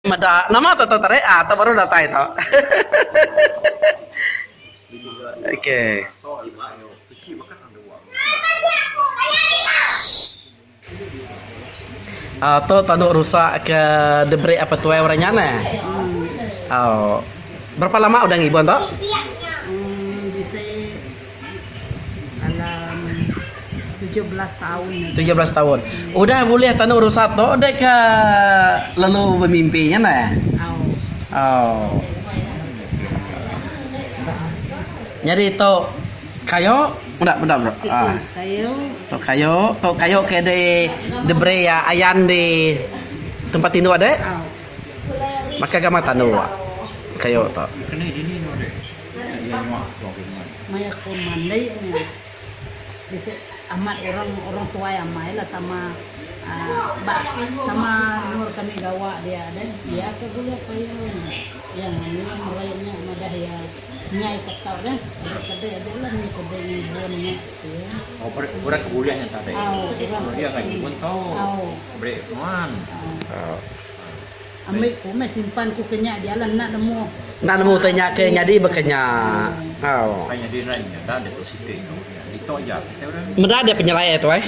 Meda nama tu tu tadi ah tu baru datai tu. Okey. Ah tu tanduk rusa ke diberi apa tuai orang nya neh. Oh. Berapa lama udah ngibun tu? Hmm, bisi dalam 17 taun. 17 taun. Udah bulih tanduk rusa tu dek ke lalu bemimpi nya neh. Au. Oh. Nyadi tu kayu meda meda bro. Ah. Kayu. Tu kayu, tu kayu ke di diberi ayan di tempat tinduk dek. Au. Maka gamal tandu kayu tu. Maya ku mandi nya bisi amat orang orang tuai amai lah sama uhh ba sama endur kami gawa dia deh iya ke bulih kayu iya ngambi meri nya madah iya nyai ke tau deh kedai aja lah mih kedai ngibun nya ku iya. Oh orang ke bulih nya tadi. Au orang Iya ngibun tu. Au. Beri nuan. Au. Ambi ku meh simpan ku ke nya dia lah enda nemu. Enda nemu utai nya ke nyadi baka nya. Au. Ai nyadi rai nya da ditu siti tu. Ditu aja kitai orang. Meda dia penyelai ai tuai.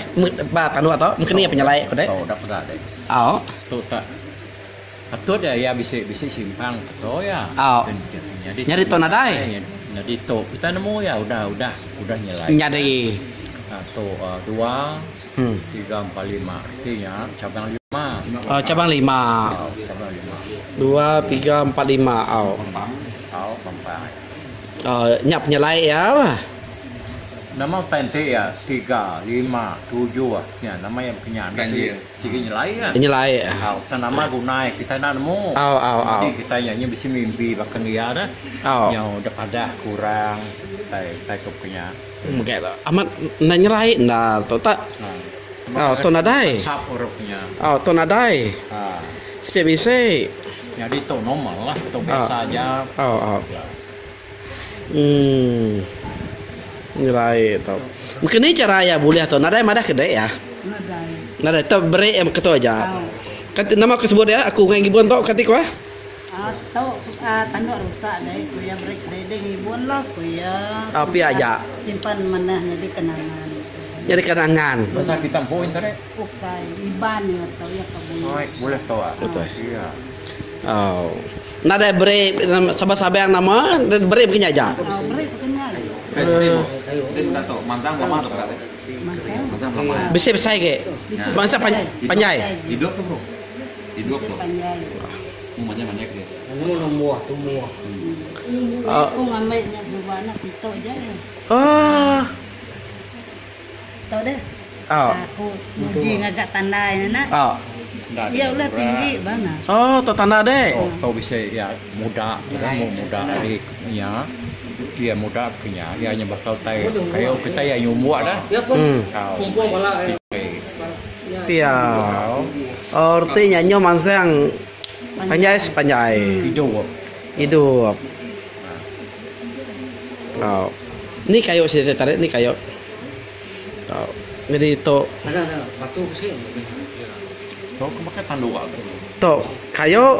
Ba tanduk tu mungkin iya penyelai ku deh. Tau da peda deh. Au. Tu tak patut iya iya bisi bisi simpang keto iya. Au. Nyadi Nyadi tu nadai. Nyadi tu kitai nemu iya udah udah udah nyelai. Nyadi. Tu dua. Tiga empat lima reti nya cabang lima. Oh cabang lima. Au cabang lima. Dua tiga empat lima au. Au pampang. Oh nya penyelai iya lah. Nama utai enti iya tiga lima tujuh nya nama iya baka nya sigi nyelai kan. Nyelai. Au tang nama guna iya kitai enda nemu. Au au au. Enti kitai nya bisi mimpi baka ngia dah. Au. Nyau dep padah kurang utai utai ke baka nya. Mega tu amat enda nyelai enda tu tak. Au tu nadai. Au tu nadai. Siti bisi. Nyadi tu normal lah tu biasa aja. Au au. Emm nyelai tu. Meka ni chara iya bulih tu nadai madah ke dek iya. Nadai. Nadai tu beri iya meka tu aja. Nama ke sebut iya aku ngai ngibun tu kati ku ah. Tu tanduk rusak deh ku iya beri kedai ngibun lah ku iya. Oh pia aja. Simpan manah nyadi kenangan. Nyadi kenangan. Pasal kita empu internet. Ukai iban iya tu iya ka bulih. Oi bulih tu ah. Iya. Oh. Nadai beri sabang-sabang nama beri baka nya aja. Oh beri baka nya aja. Bisi besai agi. Bangsa panjai. Hidup tu bro. Hidup tu. Aku ngambi nya suba nya pito ja. Oh. Tau deh. Oh. Aku nguji ngaga tanda nya nak. Oh. Iya ulah tinggi ba na. Oh, tu tanda deh. Oh, tau bisi iya muda, temu muda ari nya. Iya muda ke nya, iya nya bakal tai kayu kitai iya nyumbuk dah. Hmm. Tau. Pia. Oh, reti nya nyu mansang panjai sepanjai. Idup. Idup. Oh. Ni kayu siti tadi ni kayu. Oh. Jadi tu. Tu ke baka tanduk tu. Tu kayu.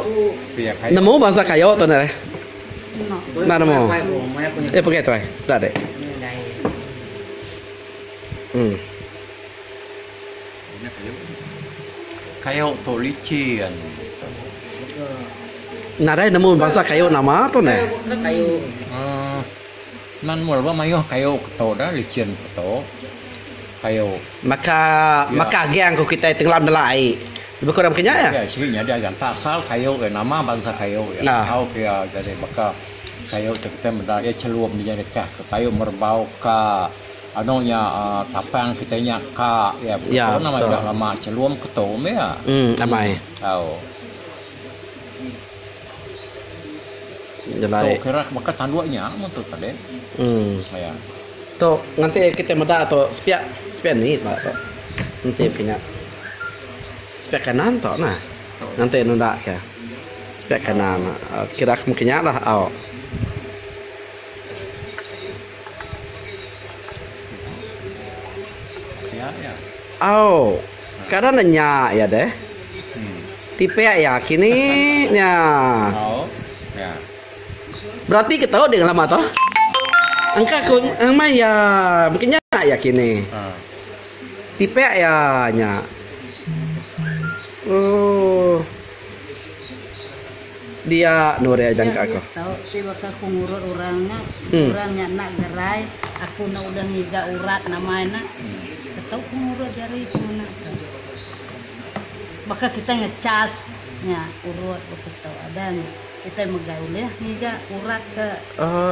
Nemu bansa kayu tu neh. Enda nemu. Eh pegai tuai. Enda dek. Hmm. Kayu tu licin. Nadai nemu bansa kayu nama tu neh. Uhh nan mul ba mayuh kayu ketu dah licin ketu kayu. Maka maka agang ku kitai tenggelam dalam ai. Lebih kurang baka nya ya. Ya sigi nyadi agang tak asal kayu iya nama bansa kayu iya. Tau ke iya jadi baka kayu tu kitai meda iya chelum dia nyadi kah kayu merbau ka. Anu nya tapang kitai nya ka iya Ya, betul nama betul. dah lama chelum ketu meh iya. Hmm, amai. Tau. Tu Jelai. kira baka tanduk nya mun tu tadi. Hmm. Iya. Tu nganti kitai meda tu sepiak sepiak ni ba tu. Enti pinya. Sepiak kanan tu nah. Nganti nunda ke. Sepiak kanan. Kira aku mungkin nya lah au. Au, kada ne nya iya deh. Tipik iya kini nya. Berati ke tau deh ngelama tu. Engka ku amai iya mungkin nya iya kini. Tipik iya nya. Ooh. Dia endur iya jangka aku. Tau ti baka aku ngurut orang nya, orang nya enda gerai, aku enda udah ngiga urat nama ina. Tau ku ngurut jari ku ngena tu. Baka kitai ngecas nya urut baka tu ada nya kitai mega ulih ngiga urat ke.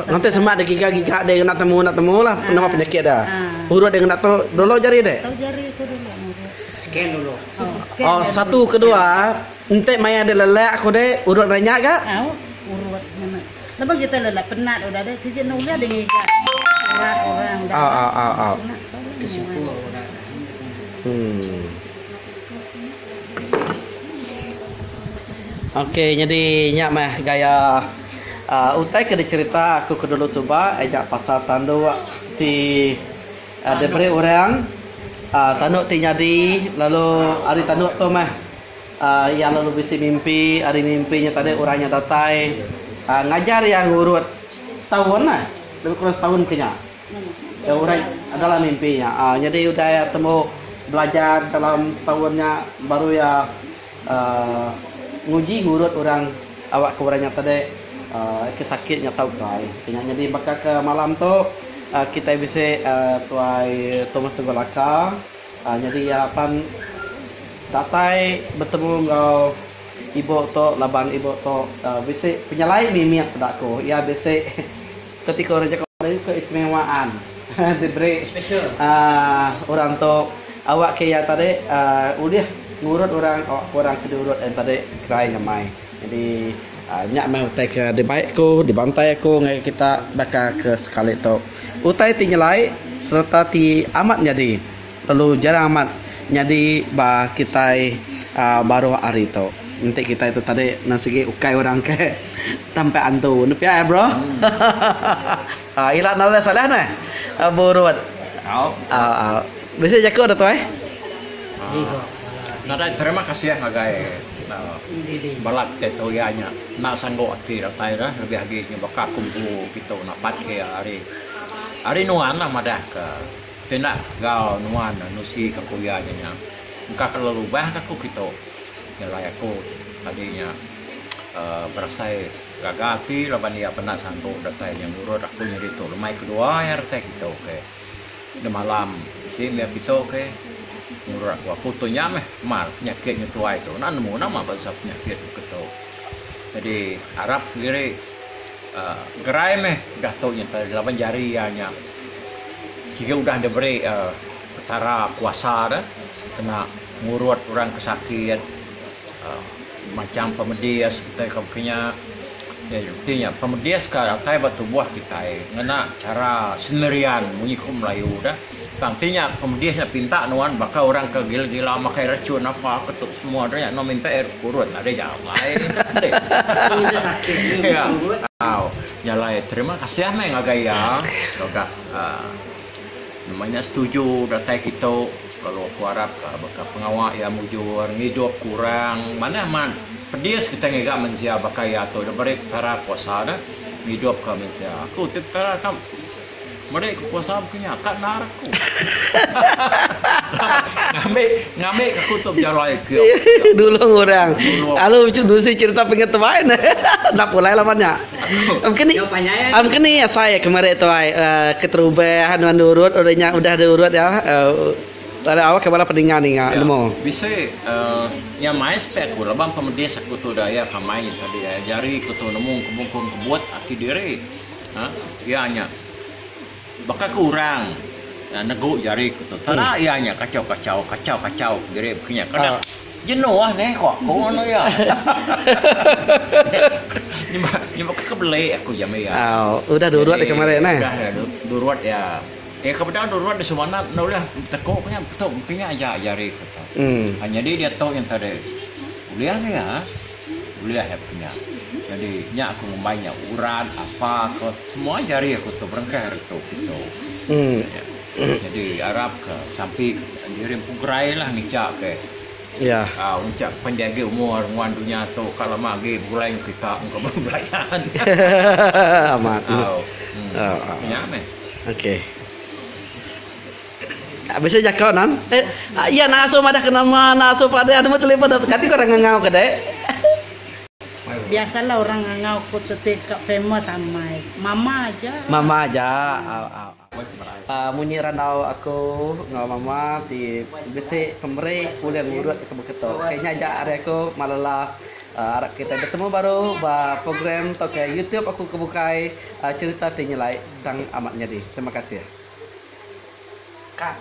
Nganti semak deh giga giga deh ngena temu enda temu lah nama penyakit dia. Urut deh ngena tu dulu jari deh. Tau jari ku dulu ngurut. Scan dulu. Oh satu ke dua enti maya deh lelak ku deh urut nya ga. Au urut ngena. Lebuh kitai lelak penat udah deh sigi enda ulih deh ngiga urat orang dah. Au au au. Kesyukur urat. Hmm. Okey nyadi nya meh gaya uhh utai ke dicerita aku ke dulu suba nya pasal tanduk ti diberi orang uhh tanduk ti nyadi lalu ari tanduk tu meh uhh iya lalu bisi mimpi ari mimpi nya tadi orang nya datai uhh ngajar iya ngurut setaun meh lebih kurang setaun ke nya. Orang dalam mimpi nya. Nyadi udah iya tembu belajar dalam setaun nya baru iya nguji ngurut orang awak ke orang nya tadi ke sakit nya tau gerai. Nya nyadi baka ke malam tu kitai bisi Tuai Thomas Teguh Laka nyadi iya pan datai betemu enggau ibu tu laban ibu tu bisi penyelai mimit peda ku. Iya bisi. Ketika orang jaku Melayu keistimewaan diberi orang tu awak ke iya tadi ulih ngurut orang awak ke orang ke diurut iya tadi gerai nyamai. Jadi nya meh utai ke dibai aku dibantai aku ngagai kita baka ke sekali tu. Utai ti nyelai sereta ti amat nyadi lalu jarang amat nyadi ba kitai baruh ari tu. Enti kitai tu tadi nang sigi ukai orang ke tampak antu ne pia bro. Ila nadai salah neh burut. Au au. Bisi jaku da tuai. Nadai terima kasih ngagai bala kitai tu iya nya enda sanggu ati datai dah lebih agi nya baka aku empu kitu napat ke ari ari nuan lah madah ke ti enda enggau nuan nusi ka ku iya nya engka ke lelubah ka aku kitu. Nyelai aku tadi nya berasai gaga ati laban iya pernah sanggu datai nya ngurut aku nyadi tu lemai kedua iya datai kitu ke demalam bisi meh kitu ke ngurut aku. Aku tu nya meh mar penyakit nya tuai tu enda nemu nama bansa penyakit baka tu. Jadi arap diri uhh gerai meh udah tu nya tadi laban jari iya nya sigi udah diberi uhh Petara kuasa deh kena ngurut orang ke sakit macham pemedis utai ke baka nya. Reti nya pemedis ke datai ba tubuh kitai ngena chara sendirian munyi ku Melayu deh. Tang ti nya pemedis nya pinta nuan baka orang ke gila-gila makai rachun apa ke tu semua tu nya nuan minta iya kurut nadai jalai. Nya alai terima kasih meh ngagai iya udah Nama nya setuju datai kitu lalu aku arap ka baka pengawa iya mujur ngidup kurang manah amat pedis kitai ngiga mensia baka iya tu deh beri petara kuasa deh ngidup ka mensia aku ti petara ka meri ku kuasa baka nya ka endar aku ngambi ngambi ka aku tu bejalai ke Nulung orang lalu nusi cerita pengetuai ne enda pulai laban nya. Am keni asai kemari tu ai keterubah nuan diurut udah nya udah diurut iya lalu awak ke bala peninga ninga nemu. Bisi nya mai spek aku laban pemedis aku tu udah iya ka mai tadi jari ku tu nemu kebungkung kebut ati diri iya nya baka ke orang negu jari ku tu tara iya nya kachau kachau kachau kachau diri baka nya kadang. Jenuh neh ko aku anu iya. Nyema nyema ke beli aku jam iya. Au udah durut iya kemari neh. Udah durut iya. Iya ke bedau durut di Sumanap enda ulih beteko ke nya betu mesti nya aja jari ku tu. Nyadi diatu nya tadi ulih ke iya ulih iya ke nya. Nyadi nya aku ngumbai nya urat apa ke semua jari aku tu berengkah ari tu kitu. Nyadi arap ke sampi diri empu gerai lah ngicha ke. Ya. Au unchak panjai agi umur nguan dunya tu ka lama agi begulai enggau kita enggau kaban belayan. Amat. Au. Nya meh. Okey. Bisi jako nan. Eh, iya nak asuh madah ke nama, nak asuh padah nemu telefon kati ko orang ngangau ke dek. Biasalah orang ngangau ku teti ka famous amai. Mama aja. Mama aja. Au au. Munyi randau aku enggau mama ti bisi pemeri ulih ngurut ke beketu. Okey nya aja ari aku malela arap kitai betemu baru ba program tauka youtube aku ke bukai cherita ti nyelai tang amat nyadi. Terima kasih. Ka.